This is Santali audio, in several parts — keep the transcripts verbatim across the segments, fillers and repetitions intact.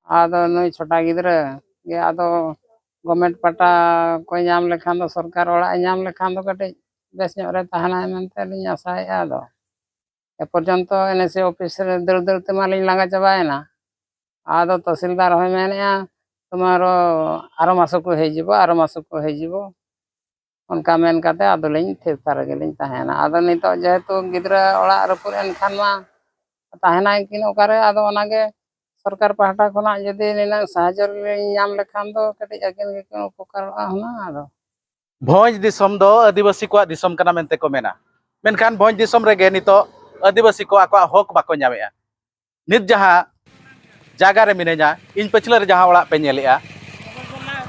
ᱟᱫᱚ ᱱᱩᱭ ᱪᱷᱳᱴᱟ ᱜᱤᱫᱽᱨᱟᱹ ᱜᱮ ᱟᱫᱚ ᱜᱚᱵᱷᱢᱮᱱᱴ ᱯᱟᱴᱟ ᱠᱚᱭ ᱧᱟᱢ ᱞᱮᱠᱷᱟᱱ ᱫᱚ, ᱥᱚᱨᱠᱟᱨ ᱚᱲᱟᱜ ᱮ ᱧᱟᱢ ᱞᱮᱠᱷᱟᱱ ᱫᱚ ᱠᱟᱹᱴᱤᱡ ᱵᱮᱥ ᱧᱚᱜ ᱨᱮ ᱛᱟᱦᱮᱱᱟᱭ ᱢᱮᱱᱛᱮ ᱞᱤᱧ ᱟᱥᱟᱭᱮᱫᱼᱟ᱾ ᱟᱫᱚ ᱮ ᱯᱚᱨᱡᱚᱱᱛᱚ ᱮᱱ ᱮ ᱥᱤ ᱚᱯᱷᱤᱥ ᱨᱮ ᱫᱟᱹᱲ ᱫᱟᱹᱲ ᱛᱮᱢᱟᱞᱤᱧ ᱞᱟᱸᱜᱟ ᱪᱟᱵᱟᱭᱮᱱᱟ᱾ ᱟᱫᱚ ᱛᱚᱦᱥᱤᱞᱫᱟᱨ ᱦᱚᱸᱭ ᱢᱮᱱᱮᱫᱼᱟ, ᱛᱳᱢᱟᱨ ᱟᱨᱚ ᱢᱟᱥᱚ ᱠᱚ ᱦᱤᱡᱩᱜᱼᱟ, ᱟᱨᱚ ᱢᱟᱥᱚ ᱠᱚ ᱦᱤᱡᱩᱜᱼᱟ᱾ ᱚᱱᱠᱟ ᱢᱮᱱ ᱠᱟᱛᱮ ᱟᱫᱚᱞᱤᱧ ᱛᱷᱤᱨ ᱛᱷᱟᱨ ᱨᱮᱜᱮᱞᱤᱧ ᱛᱟᱦᱮᱸᱭᱮᱱᱟ᱾ ᱟᱫᱚ ᱱᱤᱛᱚᱜ ᱡᱮᱦᱮᱛᱩ ᱜᱤᱫᱽᱨᱟᱹ ᱚᱲᱟᱜ ᱨᱟᱹᱯᱩᱫ ᱮᱱ ᱠᱷᱟᱱ ᱢᱟ ᱛᱟᱦᱮᱱᱟᱭ ᱠᱤᱱ ᱚᱠᱟᱨᱮ? ᱟᱫᱚ ᱚᱱᱟᱜᱮ ᱥᱚᱨᱠᱟᱨ ᱯᱟᱦᱴᱟ ᱠᱷᱚᱱᱟᱜ ᱡᱩᱫᱤ ᱱᱤᱱᱟᱹᱜ ᱥᱟᱦᱟᱡᱽᱡᱚ ᱞᱤᱧ ᱧᱟᱢ ᱞᱮᱠᱷᱟᱱ ᱫᱚ ᱠᱟᱹᱴᱤᱡ ᱟᱹᱠᱤᱱ ᱜᱮᱠᱤᱱ ᱩᱯᱚᱠᱟᱨᱚᱜᱼᱟ ᱦᱩᱱᱟᱹᱝ᱾ ᱟᱫᱚ ᱵᱷᱚᱸᱡᱽ ᱫᱤᱥᱚᱢ ᱫᱚ ᱟᱹᱫᱤᱵᱟᱹᱥᱤ ᱠᱚᱣᱟᱜ ᱫᱤᱥᱚᱢ ᱠᱟᱱᱟ ᱢᱮᱱᱛᱮ ᱠᱚ ᱢᱮᱱᱟ, ᱢᱮᱱᱠᱷᱟᱱ ᱵᱷᱚᱸᱡᱽ ᱫᱤᱥᱚᱢ ᱨᱮᱜᱮ ᱱᱤᱛᱚᱜ ᱟᱹᱫᱤᱵᱟᱹᱥᱤ ᱠᱚ ᱟᱠᱚᱣᱟᱜ ᱦᱚᱠ ᱵᱟᱠᱚ ᱧᱟᱢᱮᱫᱼᱟ᱾ ᱱᱤᱛ ᱡᱟᱦᱟᱸ ᱡᱟᱭᱜᱟ ᱨᱮ ᱢᱤᱱᱟᱹᱧᱟ, ᱤᱧ ᱯᱟᱹᱪᱷᱞᱟᱹ ᱨᱮ ᱡᱟᱦᱟᱸ ᱚᱲᱟᱜ ᱯᱮ ᱧᱮᱞᱮᱜᱼᱟ,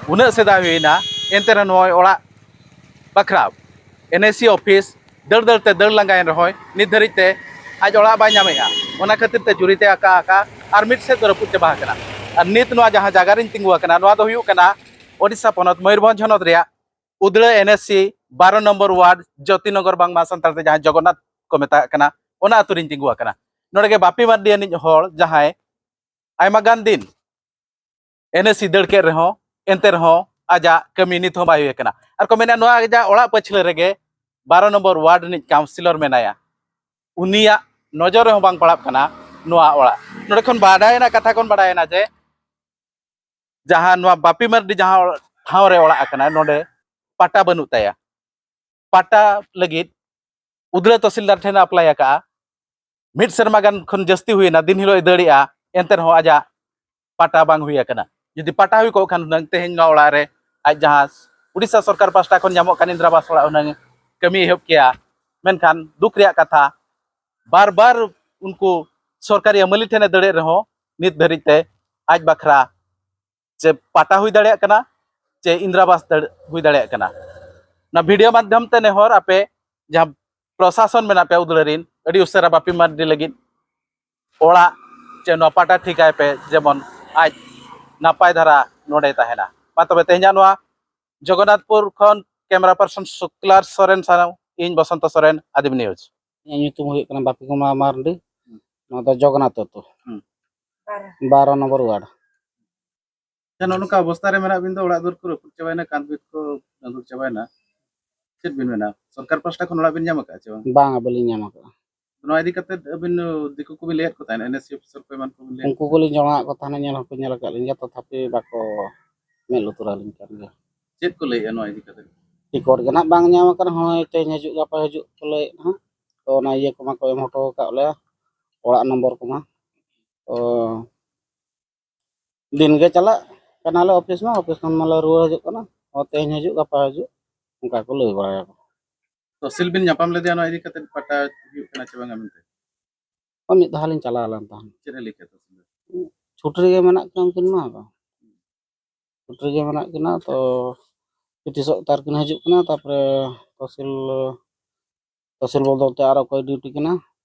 ᱩᱱᱟᱹᱜ ᱥᱮᱫᱟᱭ ᱦᱩᱭᱮᱱᱟ, ᱮᱱᱛᱮ ᱨᱮᱦᱚᱸ ᱱᱚᱜᱼᱚᱭ ᱚᱲᱟᱜ ᱵᱟᱠᱷᱨᱟ ᱮᱱ ᱮ ᱥᱤ ᱚᱯᱷᱤᱥ ᱫᱟᱹᱲ ᱫᱟᱹᱲ ᱛᱮ ᱫᱟᱹᱲ ᱞᱟᱸᱜᱟᱭᱮᱱ ᱨᱮᱦᱚᱸᱭ ᱱᱤᱛ ᱫᱷᱟᱹᱨᱤᱡ ᱛᱮ ᱟᱡ ᱚᱲᱟᱜ ᱵᱟᱭ ᱧᱟᱢᱮᱜᱼᱟ᱾ ᱚᱱᱟ ᱠᱷᱟᱹᱛᱤᱨ ᱛᱮ ᱡᱩᱨᱤ ᱛᱮ ᱟᱠᱟ ᱟᱠᱟ ᱟᱨ ᱢᱤᱫ ᱥᱮᱫ ᱫᱚ ᱨᱟᱹᱯᱩᱫ ᱪᱟᱵᱟ ᱟᱠᱟᱱᱟ᱾ ᱟᱨ ᱱᱤᱛ ᱱᱚᱣᱟ ᱡᱟᱦᱟᱸ ᱡᱟᱭᱜᱟ ᱨᱤᱧ ᱛᱤᱸᱜᱩ ᱟᱠᱟᱱᱟ, ᱱᱚᱣᱟ ᱫᱚ ᱦᱩᱭᱩᱜ ᱠᱟᱱᱟ ᱳᱰᱤᱥᱟ ᱯᱚᱱᱚᱛ ᱢᱚᱭᱩᱨᱵᱷᱚᱸᱡᱽ ᱦᱚᱱᱚᱛ ᱨᱮᱭᱟᱜ ᱩᱫᱽᱲᱟᱹ ᱮᱱ ᱮ ᱥᱤ ᱵᱟᱨᱚ ᱱᱚᱢᱵᱚᱨ ᱣᱟᱨᱰ, ᱡᱳᱛᱤᱱᱚᱜᱚᱨ, ᱵᱟᱝᱢᱟ ᱥᱟᱱᱛᱟᱲ ᱛᱮ ᱡᱟᱦᱟᱸ ᱡᱚᱜᱚᱱᱱᱟᱛᱷ ᱠᱚ ᱢᱮᱛᱟᱜ ᱠᱟᱱᱟ, ᱚᱱᱟ ᱟᱹᱛᱩ ᱨᱤᱧ ᱛᱤᱸᱜᱩ ᱟᱠᱟᱱᱟ᱾ ᱱᱚᱰᱮ ᱜᱮ ᱵᱟᱯᱤ ᱢᱟᱨᱰᱤ ᱟᱹᱱᱤᱡ ᱦᱚᱲ ᱡᱟᱦᱟᱸᱭ ᱟᱭᱢᱟ ᱜᱟᱱ ᱫᱤᱱ ᱮᱱ ᱮ ᱥᱤ ᱫᱟᱹᱲ ᱠᱮᱫ ᱨᱮᱦᱚᱸ, ᱮᱱᱛᱮ ᱨᱮᱦᱚᱸ ᱟᱡᱟᱜ ᱠᱟᱹᱢᱤ ᱱᱤᱛ ᱦᱚᱸ ᱵᱟᱭ ᱦᱩᱭ ᱟᱠᱟᱱᱟ᱾ ᱟᱨ ᱠᱚ ᱢᱮᱱᱟ, ᱱᱚᱣᱟ ᱟᱡᱟᱜ ᱚᱲᱟᱜ ᱯᱟᱹᱪᱷᱞᱟᱹ ᱨᱮᱜᱮ ᱵᱟᱨᱚ ᱱᱚᱢᱵᱚᱨ ᱣᱟᱨᱰ ᱨᱤᱱᱤᱡ ᱠᱟᱣᱩᱱᱥᱤᱞᱚᱨ ᱢᱮᱱᱟᱭᱟ, ᱩᱱᱤᱭᱟᱜ ᱱᱚᱡᱚᱨ ᱨᱮᱦᱚᱸ ᱵᱟᱝ ᱯᱟᱲᱟᱜ ᱠᱟᱱᱟ ᱱᱚᱣᱟ ᱚᱲᱟᱜ᱾ ᱱᱚᱰᱮ ᱠᱷᱚᱱ ᱵᱟᱰᱟᱭᱮᱱᱟ, ᱠᱟᱛᱷᱟ ᱠᱷᱚᱱ ᱵᱟᱰᱟᱭᱮᱱᱟ ᱡᱮ ᱡᱟᱦᱟᱸ ᱱᱚᱣᱟ ᱵᱟᱯᱤ ᱢᱟᱨᱰᱤ ᱡᱟᱦᱟᱸ ᱴᱷᱟᱶ ᱨᱮ ᱚᱲᱟᱜ ᱟᱠᱟᱱᱟ, ᱱᱚᱰᱮ ᱯᱟᱴᱟ ᱵᱟᱹᱱᱩᱜ ᱛᱟᱭᱟ᱾ ᱯᱟᱴᱟ ᱞᱟᱹᱜᱤᱫ ᱩᱫᱽᱲᱟᱹ ᱛᱚᱦᱥᱤᱞᱫᱟᱨ ᱴᱷᱮᱱ ᱟᱯᱞᱟᱭ ᱟᱠᱟᱜᱼᱟ, ᱢᱤᱫ ᱥᱮᱨᱢᱟ ᱜᱟᱱ ᱠᱷᱚᱱ ᱡᱟᱹᱥᱛᱤ ᱦᱩᱭᱮᱱᱟ, ᱫᱤᱱ ᱦᱤᱞᱳᱜ ᱮ ᱫᱟᱹᱲᱮᱜᱼᱟ, ᱮᱱᱛᱮ ᱨᱮᱦᱚᱸ ᱟᱡᱟᱜ ᱯᱟᱴᱟ ᱵᱟᱝ ᱦᱩᱭ ᱟᱠᱟᱱᱟ᱾ ᱡᱩᱫᱤ ᱯᱟᱴᱟ ᱦᱩᱭ ᱠᱚᱜ ᱠᱷᱟᱱ ᱦᱩᱱᱟᱹᱝ ᱛᱮᱦᱮᱧ ᱱᱚᱣᱟ ᱚᱲᱟᱜ ᱨᱮ ᱟᱡ ᱡᱟᱦᱟᱸ ᱩᱲᱤᱥᱥᱟ ᱥᱚᱨᱠᱟᱨ ᱯᱟᱥᱴᱟ ᱠᱷᱚᱱ ᱧᱟᱢᱚᱜ ᱠᱟᱱ ᱤᱱᱫᱨᱟ ᱟᱵᱟᱥ ᱚᱲᱟᱜ ᱦᱩᱱᱟᱹᱝ ᱠᱟᱹᱢᱤ ᱮᱦᱚᱵ ᱠᱮᱭᱟ᱾ ᱢᱮᱱᱠᱷᱟᱱ ᱫᱩᱠ ᱨᱮᱭᱟᱜ ᱠᱟᱛᱷᱟ, ᱵᱟᱨ ᱵᱟᱨ ᱩᱱᱠᱩ ᱥᱚᱨᱠᱟᱨᱤ ᱟᱹᱢᱟᱹᱞᱤ ᱴᱷᱮᱱᱮ ᱫᱟᱹᱲᱮᱫ ᱨᱮᱦᱚᱸ ᱱᱤᱛ ᱫᱷᱟᱹᱨᱤᱡ ᱛᱮ ᱟᱡ ᱵᱟᱠᱷᱨᱟ ᱪᱮ ᱯᱟᱴᱟ ᱦᱩᱭ ᱫᱟᱲᱮᱭᱟᱜ ᱠᱟᱱᱟ, ᱪᱮ ᱤᱱᱫᱨᱟ ᱟᱵᱟᱥ ᱫᱟᱲ-, ᱦᱩᱭ ᱫᱟᱲᱮᱭᱟᱜ ᱠᱟᱱᱟ᱾ ᱚᱱᱟ ᱵᱷᱤᱰᱤᱭᱳ ᱢᱟᱫᱽᱫᱷᱚᱢ ᱛᱮ ᱱᱮᱦᱚᱨ, ᱟᱯᱮ ᱡᱟᱦᱟᱸ ᱯᱨᱚᱥᱟᱥᱚᱱ ᱢᱮᱱᱟᱜ ᱯᱮᱭᱟ ᱩᱫᱽᱲᱟᱹ ᱨᱤᱱ, ᱟᱹᱰᱤ ᱩᱥᱟᱹᱨᱟ ᱵᱟᱯᱤ ᱢᱟᱨᱰᱤ ᱞᱟᱹᱜᱤᱫ ᱚᱲᱟᱜ ᱪᱮ ᱱᱚᱣᱟ ᱯᱟᱴᱟ ᱴᱷᱤᱠᱟᱭ ᱯᱮ, ᱡᱮᱢᱚᱱ ᱟᱡ ᱱᱟᱯᱟᱭ ᱫᱷᱟᱨᱟ ᱱᱚᱰᱮᱭ ᱛᱟᱦᱮᱱᱟ᱾ ᱢᱟ ᱛᱚᱵᱮ ᱛᱮᱦᱮᱧᱟᱜ ᱱᱚᱣᱟ ᱡᱚᱜᱚᱱᱱᱟᱛᱷᱯᱩᱨ ᱠᱷᱚᱱ ᱠᱮᱢᱮᱨᱟ ᱯᱟᱨᱥᱚᱱ ᱥᱩᱠᱞᱟᱨ ᱥᱚᱨᱮᱱ ᱥᱟᱶ ᱤᱧ ᱵᱚᱥᱚᱱᱛᱚ ᱥᱚᱨᱮᱱ, ᱟᱫᱤᱢ ᱱᱤᱭᱩᱡᱽ᱾ ᱤᱧᱟᱹᱜ ᱧᱩᱛᱩᱢ ᱦᱩᱭᱩᱜ ᱠᱟᱱᱟ ᱵᱟᱯᱤ ᱠᱩᱢᱟᱨ ᱢᱟᱨᱰᱤ᱾ ᱱᱚᱣᱟ ᱫᱚ ᱡᱚᱜᱚᱱᱱᱟᱛᱷ ᱟᱹᱛᱩ, ᱦᱩᱸ᱾ ᱵᱟᱨᱚ ᱱᱚᱢᱵᱚᱨ ᱣᱟᱨᱰ᱾ ᱟᱪᱪᱷᱟ, ᱱᱚᱜᱼᱚ ᱱᱚᱝᱠᱟ ᱚᱵᱚᱥᱛᱟ ᱨᱮ ᱢᱮᱱᱟᱜ ᱵᱤᱱ ᱫᱚ, ᱚᱲᱟᱜ ᱫᱩᱣᱟᱹᱨ ᱠᱚ ᱨᱟᱹᱯᱩᱫ ᱪᱟᱵᱟᱭᱮᱱᱟ, ᱠᱟᱸᱛ ᱵᱷᱤᱛ ᱠᱚ ᱨᱟᱹᱯᱩᱫ ᱪᱟᱵᱟᱭᱮᱱᱟ, ᱪᱮᱫ ᱵᱤᱱ ᱢᱮᱱᱟ? ᱥᱚᱨᱠᱟᱨ ᱯᱟᱥᱴᱟ ᱠᱷᱚᱱ ᱚᱲᱟᱜ ᱵᱤᱱ ᱧᱟᱢ ᱟᱠᱟᱫᱼᱟ ᱪᱮ ᱵᱟᱝ? ᱵᱟᱝᱟ, ᱵᱟᱹᱞᱤᱧ ᱧᱟᱢ ᱟᱠᱟᱫᱼᱟ᱾ ᱱᱚᱣᱟ ᱤᱫᱤ ᱠᱟᱛᱮ ᱟᱹᱵᱤᱱ ᱫᱤᱠᱩ ᱠᱚᱵᱤᱱ ᱞᱟᱹᱭᱟᱫ ᱠᱚ ᱛᱟᱦᱮᱱᱟ, ᱮᱱ ᱮᱥ ᱥᱤ ᱚᱯᱷᱤᱥᱟᱨ ᱠᱚ ᱮᱢᱟᱱ ᱠᱚᱵᱤᱱ ᱞᱟᱹᱭᱟᱫ? ᱩᱱᱠᱩ ᱠᱚᱞᱤᱧ ᱡᱚᱢᱟᱣᱟᱫ ᱠᱚ ᱛᱟᱦᱮᱱᱟ, ᱧᱮᱞ ᱦᱚᱸᱠᱚ ᱧᱮᱞ ᱟᱠᱟᱫ ᱞᱤᱧ ᱜᱮᱭᱟ, ᱛᱚᱛᱷᱟᱯᱤ ᱵᱟᱠᱚ ᱢᱮᱫ ᱞᱩᱛᱩᱨ ᱟᱹᱞᱤᱧ ᱠᱟᱱ ᱜᱮᱭᱟ᱾ ᱪᱮᱫ ᱠᱚ ᱞᱟᱹᱭᱮᱫᱼᱟ ᱱᱚᱣᱟ ᱤᱫᱤ ᱠᱟᱛᱮ? ᱴᱤᱠᱚᱴ ᱜᱮ ᱱᱟᱦᱟᱜ ᱵᱟᱝ ᱧᱟᱢ ᱟᱠᱟᱱᱟ, ᱦᱚᱸᱜᱼᱚᱭ ᱛᱮᱦᱮᱧ ᱦᱤᱡᱩᱜ ᱜᱟᱯᱟ ᱦᱤᱡᱩᱜ ᱠᱚ ᱞᱟᱹᱭᱮᱫ ᱱᱟᱦᱟᱜ᱾ ᱛᱚ ᱚᱱᱟ ᱤᱭᱟᱹ ᱠᱚᱢᱟ ᱠᱚ ᱮᱢ ᱦᱚᱴᱚ ᱟᱠᱟᱫ ᱞᱮᱭᱟ, ᱚᱲᱟᱜ ᱱᱚᱢᱵᱚᱨ ᱠᱚᱢᱟ᱾ ᱛᱚ ᱫᱤᱱ ᱜᱮ ᱪᱟᱞᱟᱜ ᱠᱟᱱᱟᱞᱮ ᱚᱯᱷᱤᱥ ᱢᱟ, ᱚᱯᱷᱤᱥ ᱠᱷᱚᱱ ᱢᱟᱞᱮ ᱨᱩᱣᱟᱹᱲ ᱦᱤᱡᱩᱜ ᱠᱟᱱᱟ, ᱦᱚᱸ ᱛᱮᱦᱮᱧ ᱦᱤᱡᱩᱜ ᱜᱟᱯᱟ ᱦᱤᱡᱩᱜ, ᱚᱱᱠᱟ ᱠᱚ ᱞᱟᱹᱭ ᱵᱟᱲᱟᱭᱟᱠᱚ᱾ ᱛᱚᱦᱥᱤᱞ ᱵᱤᱱ ᱧᱟᱯᱟᱢ ᱞᱮᱫᱮᱭᱟ ᱱᱚᱣᱟ ᱤᱫᱤ ᱠᱟᱛᱮ ᱯᱟᱴᱟ ᱦᱩᱭᱩᱜ ᱠᱟᱱᱟ ᱪᱮ ᱵᱟᱝᱟ ᱢᱮᱱᱛᱮ? ᱦᱳᱭ, ᱢᱤᱫ ᱫᱷᱟᱣ ᱞᱤᱧ ᱪᱟᱞᱟᱣ ᱞᱮᱱ ᱛᱟᱦᱮᱸᱫ᱾ ᱪᱮᱫ ᱮ ᱞᱟᱹᱭ ᱠᱮᱫ ᱛᱚᱦᱥᱤᱞᱫᱟᱨ? ᱪᱷᱩᱴᱤ ᱨᱮᱜᱮ ᱢᱮᱱᱟᱜ ᱠᱤᱱᱟ ᱩᱱᱠᱤᱱ ᱢᱟ, ᱟᱫᱚ ᱪᱷᱩᱴᱤ ᱨᱮᱜᱮ ᱢᱮᱱᱟᱜ ᱠᱤᱱᱟ, ᱛᱚ ᱛᱤᱥᱚᱜ ᱛᱟᱨ ᱠᱤᱱ ᱦᱤᱡᱩᱜ ᱠᱟᱱᱟ, ᱛᱟᱨᱯᱚᱨᱮ ᱛᱚᱦᱥᱤᱞ, ᱛᱚᱦᱥᱤᱞ ᱵᱚᱫᱚᱞ ᱛᱮ ᱟᱨ ᱚᱠᱚᱭ ᱰᱤᱭᱩᱴᱤ ᱠᱟᱱᱟ,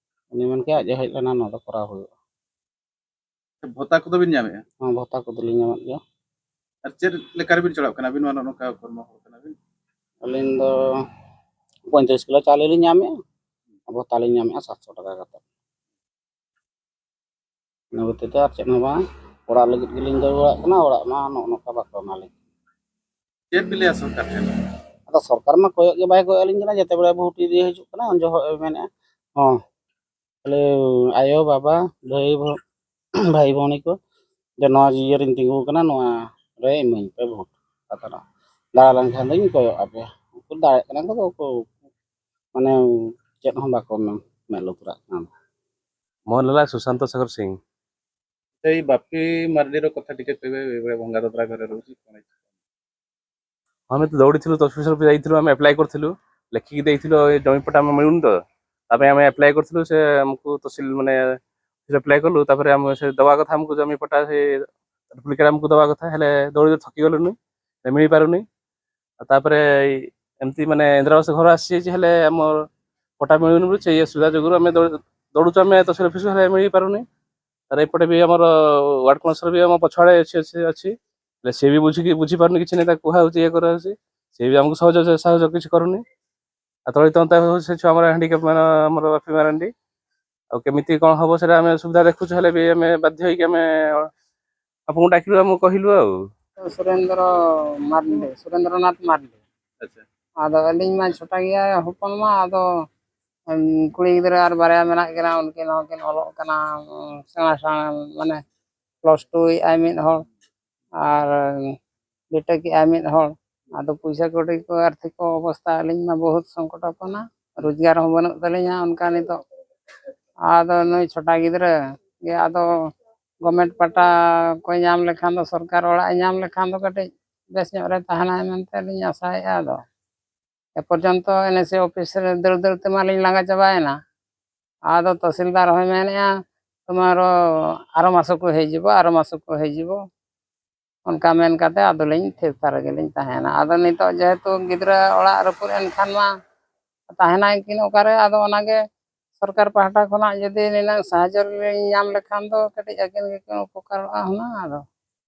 ᱩᱱᱤ ᱢᱮᱱ ᱠᱮᱫᱟ ᱟᱡ ᱮ ᱦᱮᱡ ᱞᱮᱱᱟ, ᱱᱚᱣᱟ ᱫᱚ ᱠᱚᱨᱟᱣ ᱦᱩᱭᱩᱜᱼᱟ᱾ ᱵᱷᱚᱛᱟ ᱠᱚᱫᱚ ᱵᱤᱱ ᱧᱟᱢᱮᱫᱼᱟ? ᱦᱮᱸ, ᱵᱷᱚᱛᱟ ᱠᱚᱫᱚ ᱞᱤᱧ ᱧᱟᱢᱮᱫ ᱜᱮᱭᱟ᱾ ᱟᱨ ᱪᱮᱫ ᱞᱮᱠᱟ ᱨᱮᱵᱤᱱ ᱪᱟᱞᱟᱜ ᱠᱟᱱᱟ? ᱟᱹᱵᱤᱱ ᱢᱟ ᱱᱚᱜᱼᱚ ᱱᱚᱝᱠᱟ ᱦᱚᱲᱢᱚ ᱦᱚᱲ ᱠᱟᱱᱟ ᱵᱤᱱ᱾ ᱟᱹᱞᱤᱧ ᱫᱚ ᱯᱚᱸᱭᱛᱨᱤᱥ ᱠᱤᱞᱳ ᱪᱟᱣᱞᱮ ᱞᱤᱧ ᱧᱟᱢᱮᱫᱼᱟ, ᱵᱷᱚᱛᱟ ᱞᱤᱧ ᱧᱟᱢᱮᱫᱼᱟ ᱥᱟᱛᱥᱚ ᱴᱟᱠᱟ ᱠᱟᱛᱮ᱾ ᱤᱱᱟᱹ ᱵᱮᱛᱤᱛᱚ ᱟᱨ ᱪᱮᱫ ᱦᱚᱸ ᱵᱟᱝ, ᱚᱲᱟᱜ ᱞᱟᱹᱜᱤᱫ ᱜᱮᱞᱤᱧ ᱫᱟᱹᱲ ᱵᱟᱲᱟᱜ ᱠᱟᱱᱟ, ᱚᱲᱟᱜ ᱢᱟ ᱱᱚᱜᱼᱚ ᱱᱚᱝᱠᱟ ᱵᱟᱠᱚ ᱮᱢᱟᱞᱤᱧ᱾ ᱪᱮᱫ ᱵᱤᱱ ᱞᱟᱹᱭᱟ ᱥᱚᱨᱠᱟᱨ ᱴᱷᱮᱱ? ᱟᱫᱚ ᱥᱚᱨᱠᱟᱨ ᱢᱟ ᱠᱚᱭᱚᱜ ᱜᱮ ᱵᱟᱭ ᱠᱚᱭᱚᱜ ᱟᱹᱞᱤᱧ ᱠᱟᱱᱟ, ᱡᱮᱛᱮ ᱵᱮᱲᱟ ᱵᱷᱳᱴ ᱤᱫᱤ ᱦᱤᱡᱩᱜ ᱠᱟᱱᱟ, ᱩᱱ ᱡᱚᱦᱚᱜ ᱮ ᱢᱮᱱᱮᱫᱼᱟ, ᱦᱚᱸ, ᱛᱟᱦᱞᱮ ᱟᱭᱳ, ᱵᱟᱵᱟ, ᱵᱷᱟᱹᱭ, ᱵᱷᱟᱹᱭ ᱵᱷᱩᱱᱤ ᱠᱚ, ᱡᱮ ᱱᱚᱣᱟ ᱤᱭᱟᱹ ᱨᱤᱧ ᱛᱤᱸᱜᱩ ᱟᱠᱟᱱᱟ, ᱱᱚᱣᱟ ᱨᱮ ᱤᱢᱟᱹᱧ ᱯᱮ ᱵᱷᱳᱴ᱾ ᱠᱟᱛᱷᱟ ᱫᱚ ᱫᱟᱲᱮ ᱞᱮᱱᱠᱷᱟᱱ ᱫᱚᱧ ᱠᱚᱭᱚᱜ ᱟᱯᱮᱭᱟ᱾ ᱩᱱᱠᱩ ᱫᱟᱲᱮᱜ ᱠᱟᱱᱟ ᱠᱚ, ᱩᱱᱠᱩ ᱢᱟᱱᱮ ᱪᱮᱫ ᱦᱚᱸ ᱵᱟᱠᱚ ᱢᱮ-, ᱢᱮᱫ ᱞᱩᱛᱩᱨᱟᱜ ᱠᱟᱱᱟ᱾ ᱢᱳᱦᱚᱱᱞᱟᱞ ᱥᱩᱥᱟᱱᱛᱚ ᱥᱮᱠᱷᱚᱨ ᱥᱤᱝ। ସେଇ ବାପି ମାର୍ଡିର କଥା ଟିକେ କହିବେ, ଏଇଭଳିଆ ଭଙ୍ଗା ଦଦରା ଘରେ ରହୁଛି, କ'ଣ ହେଇଛି? ଆମେ ତ ଦୌଡ଼ିଥିଲୁ, ତହସିଲ ଅଫିସ ଯାଇଥିଲୁ, ଆମେ ଆପ୍ଲାଏ କରିଥିଲୁ, ଲେଖିକି ଦେଇଥିଲୁ, ଏ ଜମି ପଟ୍ଟା ଆମେ ମିଳୁନି ତ, ତା ପାଇଁ ଆମେ ଆପ୍ଲାଏ କରିଥିଲୁ। ସେ ଆମକୁ ତହସିଲ, ମାନେ, ଆପ୍ଲାଏ କଲୁ, ତାପରେ ଆମେ ସେ ଦେବା କଥା ଆମକୁ ଜମି ପଟ୍ଟା, ସେ ଡୁପ୍ଲିକେଟ ଆମକୁ ଦେବା କଥା, ହେଲେ ଦୌଡ଼ି ଥକି ଗଲୁନି, ସେ ମିଳିପାରୁନି। ଆଉ ତାପରେ ଏଇ ଏମିତି, ମାନେ, ଇନ୍ଦିରା ଆବାସ ଘର ଆସିଯାଇଛି, ହେଲେ ଆମର ପଟ୍ଟା ମିଳୁନି ବୋଲି ସେଇ ଅସୁବିଧା ଯୋଗୁରୁ ଆମେ ଦୌ-, ଦୌଡ଼ୁଛୁ ଆମେ ତହସିଲ ଅଫିସ, ହେଲେ ମିଳିପାରୁନି। ତାର ଏପଟେ ବି ଆମର ୱାର୍ଡ କାଉନସିଲର ବି ଆମ ପଛଆଡ଼େ ଅଛି, ଅଛି, ଅଛି। ହେଲେ ସିଏ ବି ବୁଝିକି, ବୁଝିପାରୁନି, କିଛି ନାହିଁ, ତାକୁ କୁହାହଉଛି, ଇଏ କରାହଉଛି, ସିଏ ବି ଆମକୁ ସହଯୋଗ, ସାହାଯ୍ୟ କିଛି କରୁନି। ଆଉ ତଳିତଳା ହେଉଛି ସେ ଛୁଆ ଆମର ହ୍ୟାଣ୍ଡିକ୍ୟାପ୍, ମାନେ, ଆମର ବାପି ମାରାଣ୍ଡି। ଆଉ କେମିତି କ'ଣ ହବ ସେଇଟା ଆମେ ସୁବିଧା ଦେଖୁଛୁ, ହେଲେ ବି ଆମେ ବାଧ୍ୟ ହେଇକି ଆମେ ଆପଣଙ୍କୁ ଡାକିଲୁ, ଆମକୁ କହିଲୁ ଆଉ। ସୁରେନ୍ଦ୍ର ମାର୍ଣ୍ଡି, ସୁରେନ୍ଦ୍ରନାଥ ମାର୍ଣ୍ଡି। ଆଚ୍ଛା। ᱟᱫᱚ ᱟᱹᱞᱤᱧ ᱢᱟ ᱪᱷᱳᱴᱟ ᱜᱮᱭᱟ ᱦᱚᱯᱚᱱ ᱢᱟ, ᱟᱫᱚ, ᱩᱸ, ᱠᱩᱲᱤ ᱜᱤᱫᱽᱨᱟᱹ ᱟᱨ ᱵᱟᱨᱭᱟ ᱢᱮᱱᱟᱜ ᱠᱤᱱᱟ, ᱩᱱᱠᱤᱱ ᱦᱚᱸᱠᱤᱱ ᱚᱞᱚᱜ ᱠᱟᱱᱟ, ᱩᱸ, ᱥᱮᱬᱟ ᱥᱮᱬᱟ, ᱢᱟᱱᱮ plus two ᱮᱜᱼᱟᱭ ᱢᱤᱫ ᱦᱚᱲ ᱟᱨ B.Tech ᱮᱜᱼᱟᱭ ᱢᱤᱫ ᱦᱚᱲ᱾ ᱟᱫᱚ ᱯᱚᱭᱥᱟ ᱠᱟᱹᱣᱰᱤ ᱠᱚ ᱟᱨᱛᱷᱤᱠ ᱚᱵᱚᱥᱛᱷᱟ ᱟᱹᱞᱤᱧ ᱢᱟ ᱵᱚᱦᱩᱛ ᱥᱚᱝᱠᱚᱴ ᱟᱠᱟᱱᱟ, ᱨᱳᱡᱽᱜᱟᱨ ᱦᱚᱸ ᱵᱟᱹᱱᱩᱜ ᱛᱟᱹᱞᱤᱧᱟ ᱚᱱᱠᱟ ᱱᱤᱛᱚᱜ᱾ ᱟᱫᱚ ᱱᱩᱭ ᱪᱷᱳᱴᱟ ᱜᱤᱫᱽᱨᱟᱹ ᱜᱮ ᱟᱫᱚ government ᱯᱟᱦᱴᱟ ᱠᱚᱭ ᱧᱟᱢ ᱞᱮᱠᱷᱟᱱ ᱫᱚ, ᱥᱚᱨᱠᱟᱨ ᱚᱲᱟᱜ ᱮ ᱧᱟᱢ ᱞᱮᱠᱷᱟᱱ ᱫᱚ ᱠᱟᱹᱴᱤᱡ ᱵᱮᱥ ᱧᱚᱜ ᱨᱮ ᱛᱟᱦᱮᱱᱟᱭ ᱢᱮᱱᱛᱮ ᱞᱤᱧ ᱟᱥᱟᱭᱮᱫᱼᱟ᱾ ᱟᱫᱚ ᱮ ᱯᱚᱨᱡᱚᱱᱛᱚ NSC office ᱨᱮ ᱫᱟᱹᱲ ᱫᱟᱹᱲ ᱛᱮᱢᱟ ᱞᱤᱧ ᱞᱟᱸᱜᱟ ᱪᱟᱵᱟᱭᱮᱱᱟ᱾ ᱟᱫᱚ ᱛᱚᱦᱥᱤᱞᱫᱟᱨ ᱦᱚᱸᱭ ᱢᱮᱱᱮᱫᱼᱟ, "ᱛᱳᱢᱟᱨ ᱟᱨᱚ ᱢᱟᱥᱚ ᱠᱚ ᱦᱤᱡᱩᱜᱼᱟ, ᱟᱨᱚ ᱢᱟᱥᱚ ᱠᱚ ᱦᱤᱡᱩᱜᱼᱟ", ᱚᱱᱠᱟ ᱢᱮᱱ ᱠᱟᱛᱮ ᱟᱫᱚᱞᱤᱧ ᱛᱷᱤᱨ ᱛᱷᱟᱨ ᱨᱮᱜᱮᱞᱤᱧ ᱛᱟᱦᱮᱸᱭᱮᱱᱟ᱾ ᱟᱫᱚ ᱱᱤᱛᱚᱜ ᱡᱮᱦᱮᱛᱩ ᱜᱤᱫᱽᱨᱟᱹ ᱚᱲᱟᱜ ᱨᱟᱹᱯᱩᱫ ᱮᱱ ᱠᱷᱟᱱ ᱢᱟ ᱛᱟᱦᱮᱱᱟᱭ ᱠᱤᱱ ᱚᱠᱟᱨᱮ? ᱟᱫᱚ ᱚᱱᱟᱜᱮ ᱥᱚᱨᱠᱟᱨ ᱯᱟᱦᱴᱟ ᱠᱷᱚᱱᱟᱜ ᱡᱩᱫᱤ ᱱᱤᱱᱟᱹᱜ ᱥᱟᱦᱟᱡᱽᱡᱚ ᱞᱤᱧ ᱧᱟᱢ ᱞᱮᱠᱷᱟᱱ ᱫᱚ ᱠᱟᱹᱴᱤᱡ ᱟᱹᱠᱤᱱ ᱜᱮᱠᱤᱱ ᱩᱯᱚᱠᱟᱨᱚᱜᱼᱟ ᱦᱩᱱᱟᱹᱝ᱾ ᱟᱫᱚ